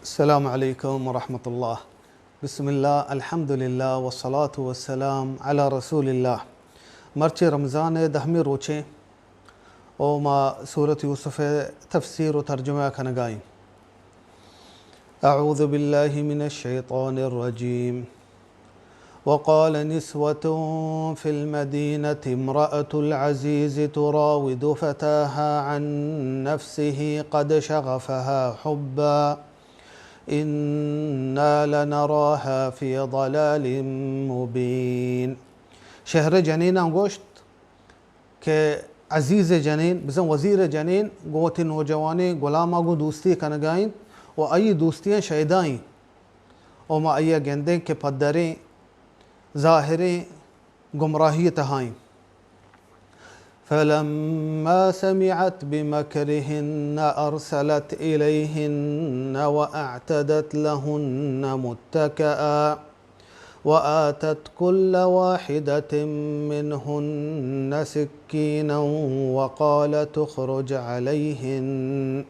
السلام علیکم ورحمۃ اللہ۔ بسم اللہ، الحمدللہ، والصلاة والسلام علی رسول اللہ۔ مرچی رمضان ءِ دہمی روچیں او ما سورت یوسف ءِ تفسیر و ترجمہ کنگائیں۔ اعوذ باللہ من الشیطان الرجیم۔ وقال نسوة في المدينة امرأة العزيز تراود فتاها عن نفسه قد شغفها حبا إنا لنراها في ضلال مبين۔ شہر ءِ جنیناں گوشت کہ عزیز ءِ جنین، بزاں وزیر ءِ جنین گوں وتی نوجوانیں گلام ءَ گوں دوستی کنگا انت و آئی دوستیاں شیدا انت و ما آئی ءَ گندیں کہ پدریں ظاہریں گمراہی ءِ تہا انت۔ فلما سمعت بمكرهن أرسلت إليهن وأعتدت لهن متكئا وآتت كل واحدة منهن سكينا وقالت اخرج عليهن۔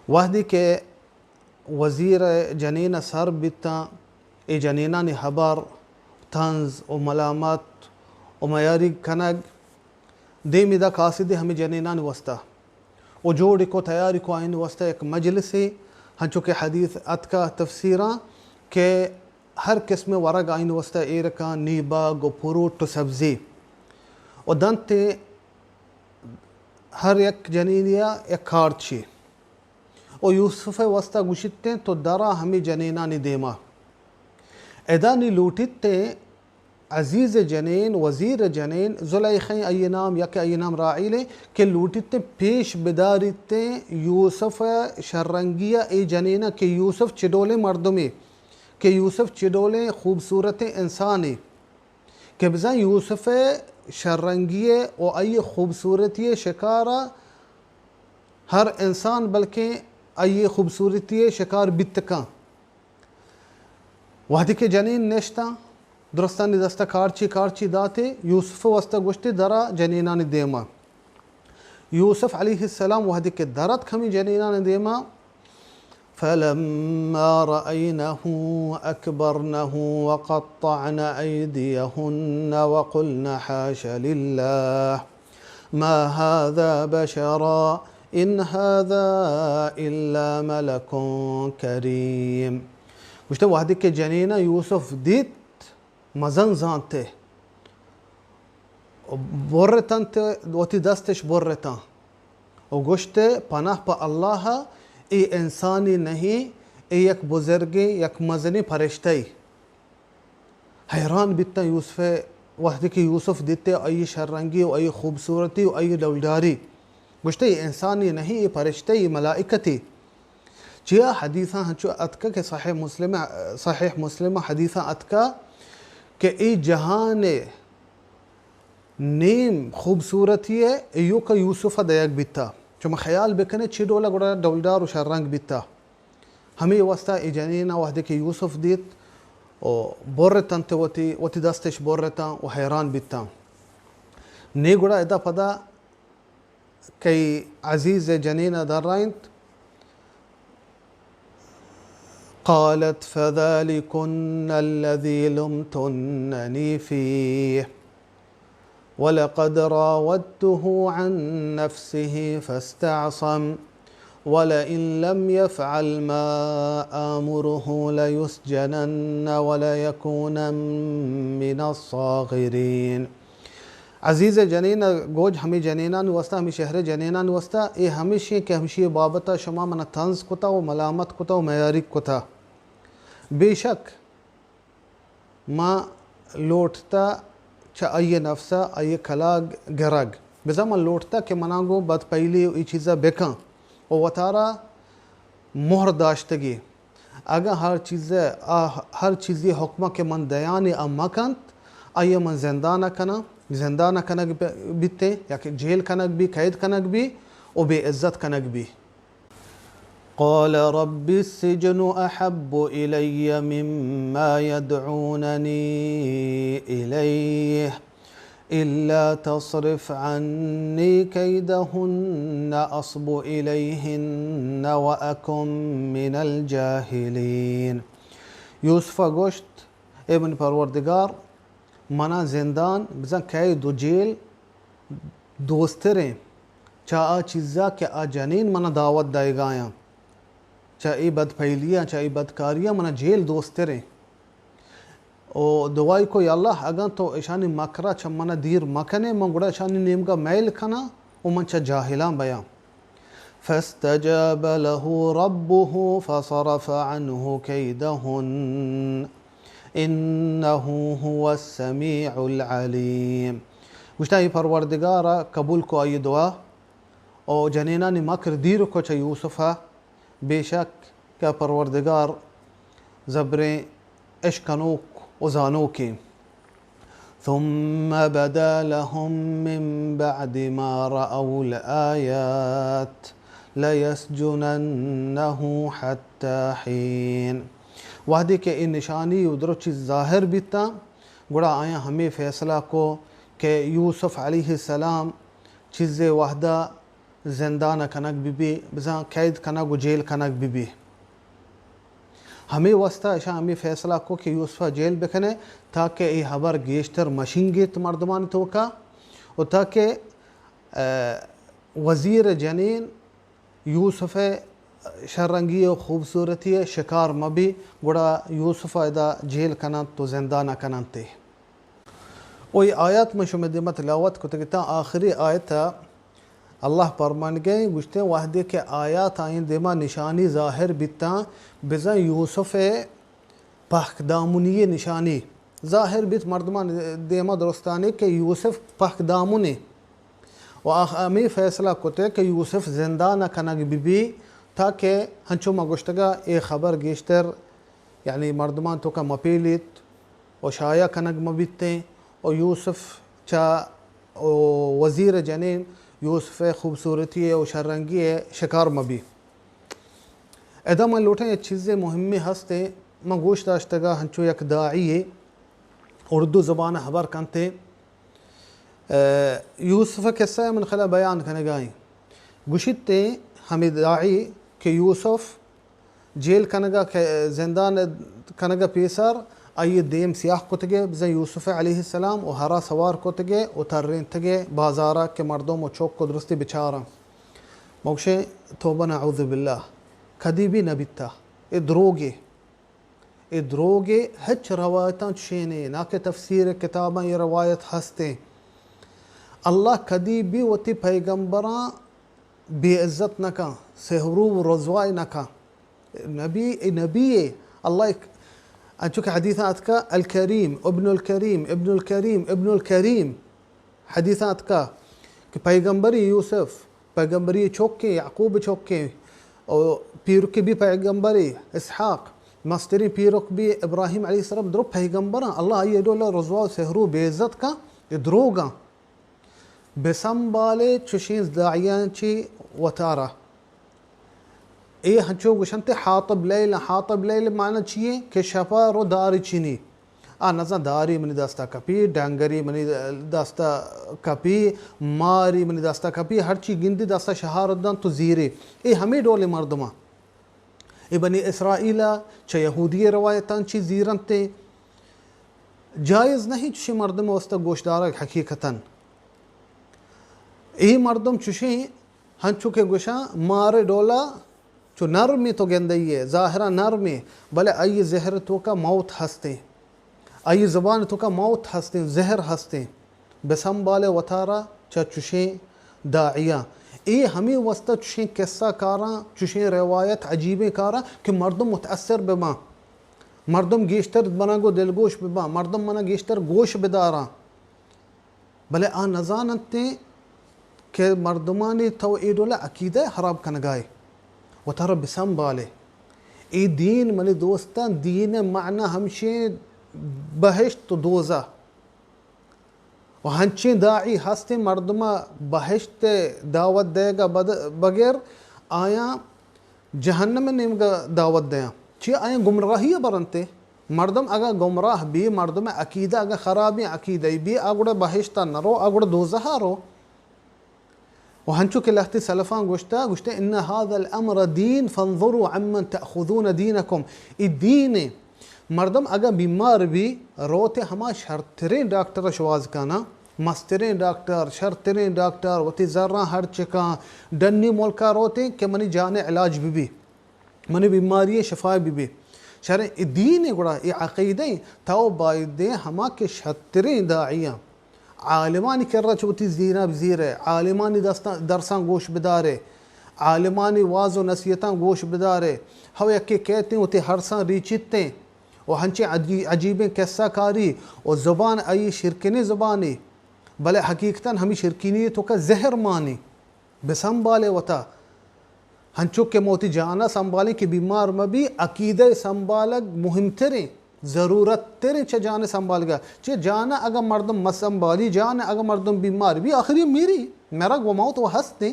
وہدے کہ وزیر ءِ جنین ءَ سر بیتاں، اے جنینانی ہبر، طنز و ملامت و میاریگ کنگ، دیم ادا کاسدی ہمے جنینانی واسطہ و جوڑ کو تیاری کو آئین واسطہ یک مجلسے، ہنچو کہ حدیث اتکا تفسیراں کہ ہر قسم ورگ آئین واسطہ ایرکاں، نیبگ و پروٹ و سبزی و دنت ہر یک جنینیا یک کارچے۔ و یوسف ءِ واسطہ گوشتیں تو درا ہمے جنینانی دیما۔ ادا نی لوٹتیں عزیز ءِ جنین، وزیر ءِ جنین، زلیخیں آئی نام، یک آئی نام راعیلیں کہ لوٹتیں پیش بداریتیں یوسف ءِ شررنگی ءَ اے جنین ءَ کہ یوسف چڈولیں مردمے، کہ یوسف چڈولیں خوبصورتیں انسانے۔ کہ بزاں یوسف ءِ شررنگی ءَ و آئی خوبصورتی ءِ شکار ءَ ہر انسان بلکیں آئی خوبصورتی ءِ شکار بیت کن۔ وہدے کہ جنین نشتاں، درستانی دست ءَ کارچی کارچی داتے، یوسف ءِ واسطہ گوشتے درا جنینانی دیما۔ یوسف علیہ السلام وہدے کہ در اتک ہمے جنینانی دیما، فلما رأينه أكبرنه وقطعن أيديهن وقلن حاش لله ما هذا بشرا إن هذا إلا ملك كريم۔ گوشتے وہدے کہ جنین ءَ یوسف دیت، مزن زانت ءَ و برتنت، وتی دستش برتاں و گوشت، پناہ پہ اللہ ءَ، اے انسانی نہیں، اے یک بزرگیں، یک مزنیں پرشتہ ای۔ حیران بیتاں یوسف ءَ، وہدے کہ یوسف دیتے آئی شررنگی و آئی خوبصورتی و آئی ڈولداری۔ گوشتے، اے انسانی نہیں، اے پرشتہ ای، ملائکتے۔ چیا حدیثاں ہنچو اتکا کہ صحیح مسلم، صحیح مسلم حدیثاں اتکا کہ اے جہان ءِ نیم خوبصورتی ءَ ایوکا یوسف ءَ دئیگ بیتا۔ چما خیال بکنے چی ڈولا گڑا ڈولدار و شررنگ بیتا۔ ہمے واسطہ اے جنین ءَ وہدے کہ یوسف دیت و برتنت وتی، وتی دستش برتاں و حیران بیتاں۔ نی گڑا ادا پدا کئی عزیز ءِ جنین ءَ درائینت۔ قالت فذلكن الذي لمتنني فيه ولقد راودته عن نفسه فاستعصم ولئن لم يفعل ما آمره ليسجنن وليكونا من الصاغرين۔ عزیز ءِ جنین ءَ گوج ہمے جنینانی واسطہ، ہمے شہر ءِ جنینانی واسطہ، اے ہمیش ایں کہ ہمشی ءِ بابت ءَ شما من ءَ طنز کتا و ملامت کتا و میاریگ کتا۔ بے شک ما لوٹتا چہ آئی ءِ نفس ءَ آئی ءِ کلاگ گرگ۔ بزاں من لوٹتا کہ منا گوں بدپہلی و اے چیز ءَ بکن و وتارا مہر داشتگی۔ اگاں ہر چیزے، آ ہر چیزی حکم کہ من دیانی آ مکنت، آئی من زندان کناں، زندان کنگ ب-، بیتیں، یا کہ جیل کنگ بی، قید کنگ بی، و بے عزت کنگ بی۔ قال رب السجن أحب إلي مما يدعونني إليه إلا تصرف عني كيدهن أصب إليهن وأكن من الجاهلين. یوسف ءَ گوشت، اے منی پروردگار، منا زندان، بزاں قید و جیل دوستریں چہ آ چیزا کہ آ جنین منا دعوت دئیگایاں، چہ اے بدپیلیاں، چہ اے بدکاریاں منا جیل دوستریں۔ و دعائی کو، یا اللہ، اگاں تو اشانی مکرا چہ منا دیر مکنے، من گڑا اشانی نیمگا میل کناں و من چہ جاہلاں بیاں۔ فاستجاب له ربه فصرف عنه كيدهن إنه هو السميع العليم. گوشتہ، اے پروردگار ءَ قبول کو آئی دعا، او جنینانی مکر دیر کو چہ یوسف ءَ، بے شک کہ پروردگار زبریں اشکنوک و زانوکیں۔ ثم بدا لهم من بعد ما رأوا الآيات ليسجننه حتى حين. وہدے کہ اے نشانی و درو چیز ظاہر بیتاں، گڑا آیاں ہمے فیصلہ کو کہ یوسف علیہ السلام چیزے وہدا زندان ءَ کنگ بہ بی، بزاں قید کنگ و جیل کنگ بہ بی۔ ہمے واسطہ اشاں ہمے فیصلہ کو کہ یوسف ءَ جیل بکنے، تاکہ اے ہبر گیشتر مشینگیت مردمانی توکا و تاکہ، ءَ، وزیر جنین یوسف ءِ شررنگی و خوبصورتی ءِ شکار مہ بی، گڑا یوسف ءَ ادا جیل کننت و زندان ءَ کننت۔ و اے آیات من شمئے دیما تلاوت کتگ اتاں، آخری آیت ءَ اللہ پرمانگیں، گوشتیں، وہدے کہ آیات آئیں دیما نشانی ظاہر بیتاں، بزاں یوسف ءِ پہک دامنی ءِ نشانی ظاہر بیت مردمان دیما درستانی کہ یوسف پہک دامنے و آ ہمے فیصلہ کتے کہ یوسف زندان ءَ کنگ بہ بی، تاکہ ہنچو ما گوشتگا اے خبر گیشتر، یعنی، مردمان توکا مہ پیلیت و شائع کنگ مہ بیتیں و یوسف چہ، و وزیر جنین یوسف ءِ خوبصورتی ءِ و شررنگی ءِ شکار مہ بی۔ ادا من لوٹاں یک چیزے مہمے ہستیں، من گوش داشتگا ہنچو یک داعی یے اردو زبان ءَ ہبر کنتے، ءَ، یوسف ءِ قصہ ءَ من خلا بیان کنگا ایں۔ گوشیت ہمے داعی کہ یوسف جیل کنگا کہ زندان کنگا پیسر آئی دیم سیاہ کتگے، بزاں یوسف علیہ السلام و ہرا سوار کتگے و ترینتگے بازارا کہ مردم و چک و درستی بچاراں۔ مگشیں توبہ نعوذ باللہ، کدی بھی نہ بیتا۔ اے دروگے۔ اے دروگے، ہچ روایتاں چشینے، نا کہ تفسیر کتاباں اے روایت ہستیں۔ اللہ کدی بھی وتی پیغمبراں بے عزت نہ کن، سہرو و رسوائی نہ کن۔ نبی، اے نبی اے، اللہ ایک، انچو کہ حدیثاں اتکا، الکریم، ابن الکریم، ابن الکریم، ابن الکریم۔ حدیثاں اتکا کہ پیغمبری یوسف، پیغمبری چوکیں، یعقوب چوکیں، او پیرکی بھی پیغمبری اسحاق، مستریں پیرک بھی ابراہیم علیہ السلام، درو پیغمبراں۔ اللہ آئی ڈولا رسوا و سہرو بے عزت کا، یہ دروگاں۔ بسنبالے چشیں داعیاں چی وتارا۔ اے ہنچو گوشنتے حاطب لیل، حاطب لیل معنی چیئے؟ کہ شپا رو داری چینی۔ آ نزاں داری منی دستا کپی، ڈنگری منی دستا کپی، ماری منی دستا کپی، ہرچی گندی دستا شہار دنت و زیری۔ اے ہمے ڈولیں مردماں۔ اے بنی اسرائیل چہ یہودی روایتاں چی زیرنتے۔ جائز نہیں چشیں مردم واسطہ گوشدارگ حقیقتاً۔ اے مردم چشیں ہنچو کہ گوشاں مارے ڈولا چو نرمیں تو گندئیے، ظاہرا نرمیں، بلے آئی زہر توکا موت ہستیں، آئی زبان توکا موت ہستیں، زہر ہستیں۔ بسنبالے وتارا چہ چشیں داعیاں۔ اے ہمے واسطہ چشیں قصہ کاراں، چشیں روایت عجیبیں کاراں کہ مردم متاثر بباں، مردم گیشتر منا گو دلگوش بباں، مردم منا گیشتر گوش بداراں۔ بلے آ نزاننتیں کہ مردمانی تو اے ڈول عقیدہ خراب کنگائے۔ وتارا بسنبالے۔ اے دین منی دوستاں، دین معنی ہمشیں بہشت و دوزہ۔ و ہنچیں داعی ہستیں مردمہ بہشت دعوت دئیگا بد-، بغیر آیاں جہنم نیمگا دعوت دیاں۔ چی آیاں گمراہی برنتے؟ مردم اگاں گمراہ بی، مردم عقیدہ اگاں خرابیں عقیدہ بی، آ گڑا بہشتا نرو، آ گڑا دوزہا رو۔ و ہنچو کہ لہتے سلفاں گوشتا، گوشتے، ان هذا الامر دین فانظروا عمن تأخذون دینکم۔ ای دین ایں۔ مردم اگاں بیمار بی، روتے ہما شرتریں ڈاکٹر شواز کنا، مستریں ڈاکٹر، شرتریں ڈاکٹر، وتی زراں ہرچ کاں، ڈنی ملکا روتے کہ منی جان علاج بی بی۔ منی بیماری شفا بہ بی۔ شریں اے دین گڑا اے عقیدہ ایں، تو بایدیں ہما کہ شتریں داعیاں، عالمانی کرا چہ وتی زیراں بزیرے، عالمانی دستاں، درساں گوش بدارے، عالمانی واز و نصیحتاں گوش بدارے۔ ہو یکے کیتیں وتی ہرساں ریچیتیں و ہنچیں عجی-، عجیبیں قصہ کاری و زبان آئی شرکنیں زبانی، بلے حقیقتاً ہمی شرکنی توکا زہر مانی۔ بسنبالے وتا۔ ہنچو کہ ما وتی جانا سنبالیں کہ بیمار مہ بی، عقیدہ سنبالگ مہمتریں، ضرورت تریں چہ جان سنبالگا۔ چہ جانا اگاں مردم مہ سنبالی، جان اگاں مردم بیمار بی، آخری میری، مرگ و موت و ہستیں۔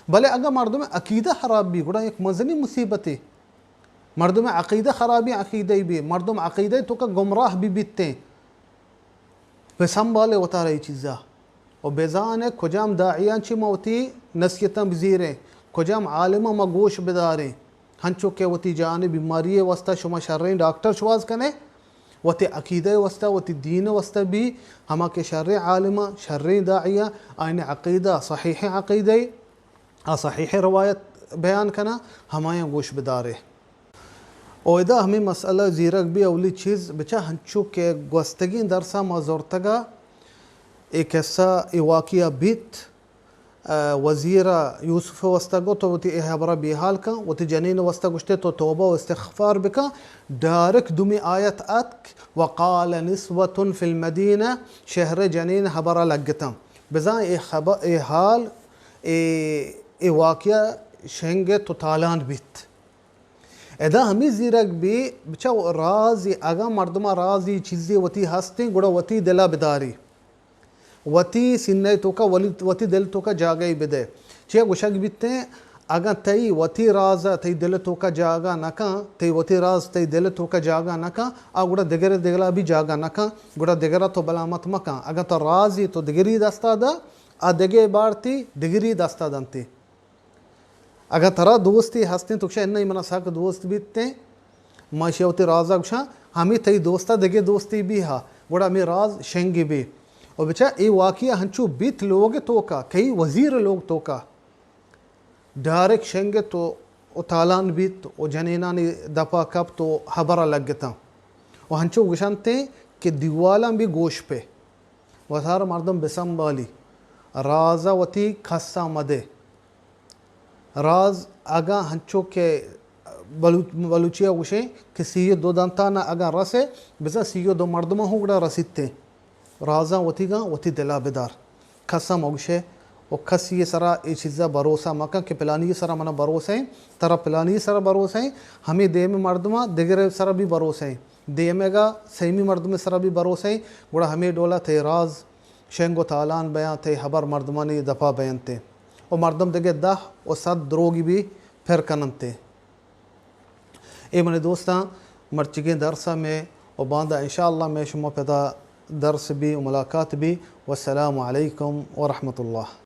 بلے اگاں مردم عقیدہ خراب بی، گڑا یک مزنیں مصیبتے۔ مردم عقیدہ خرابیں عقیدہ بی، مردم عقیدہ توکا گمراہ بی بیتیں۔ بہ سنبالے وتارا اے چیزا و بزانے کجام داعیاں چہ ما وتی نصیحتاں بزیریں، کجام عالماں ما گوش بداریں۔ ہنچو کہ وتی جان بیماری واسطہ شما شریں ڈاکٹر شواز کنے، وتی عقیدہ واسطہ، وتی دین واسطہ بی، ہما کہ شریں عالماں، شریں داعیاں، آئین عقیدہ صحیح عقیدہ، آ صحیح روایت بیان کنا، ہمایاں گوش بدارے۔ او ادا ہمے مسئلہ زیرگ بی، اولی چیز بچا ہنچو کہ گوستگیں درسا ما زرتگا، اے قصہ، اے واقعہ بیت، آ، وزیر یوسف واسطہ گو تو وتی اے حبرہ بیحال کن، وتی جنین واسطہ گوشتے تو توبہ و استغفار بکن، ڈائریکٹ دومی آیت اتک، وقال نسوة فی المدینہ، شہر جنین حبرہ لگتن۔ بزاں اے خبر، اے حال، اے، اے واقعہ شنگ تو تالان بیت۔ ادا ہمے زیرگ بی، بچا رازی، اگاں مردما رازی چیزی وتی ہستیں، گڑا وتی دلا بداری۔ وتی سینہ توکا، ولی، وتی دل توکا جاگہی بدے۔ چیا گوشگ بیتیں، اگاں تئی وتی راز تئی دل توکا جاگہ نکن، تئی وتی راز تئی دل توکا جاگہ نکن، آ گڑا دگرے دلا بھی جاگہ نکن، گڑا دگرا تو بلامت مکن۔ اگاں تو رازی تو دگری دستا دا، آ دگے بارتی دگری دستا دنتی۔ اگاں ترا دوستی ہستیں، تو گشئے، اناں، اے منا سک دوست بیتیں، ما ایشی وتی رازا گشاں، ہمے تئی دوستا دگہ دوستی بی ہا، گڑا ہمے راز شنگ بی۔ و بچا اے واقعہ ہنچو بیت لوگ توکا، کئی وزیر لوگ توکا، ڈائریکٹ شنگ تو و تالان بیت و جنینانی دپا کپت و حبرا لگتاں۔ و ہنچو گشنتیں کہ دیوالاں بی گوش پہ۔ وتارا مردم بسنبالی، رازا وتی کسا مدے۔ راز اگاں ہنچو کہ بلو-، بلوچی ء گوشیں کہ سی و دو دنتان ء اگاں رسے، بزاں سی و دو مردماں ہوں گڑا رسیت ایں۔ رازاں وتیگاں وتی دل ء بدار۔ کس ء مگوشے و کسی ء سرا اے چیز ء بھروسہ مکن کہ پلانی ء سرا من ء بھروسہ ایں، ترا پلانی ء سرا بھروسہ ایں، ہمے دیم ء مردماں دگرے سرا بھی بھروسہ ایں۔ دیمگ ء سیمی مردم ء سرا بھی بھروسہ ایں، گڑا ہمے ڈول ء تئی راز شنگ و تالان بیاں، تئی ہبر مردمانی دپا بینت و مردم دگہ دہ و صد دروگی بھی پر کننت۔ اے منی دوستاں، مرچیگیں درس ء مئے و باندا انشاءاللہ مئے شما پدا درس بی و ملاقات بی۔ والسلام علیکم ورحمۃ اللہ۔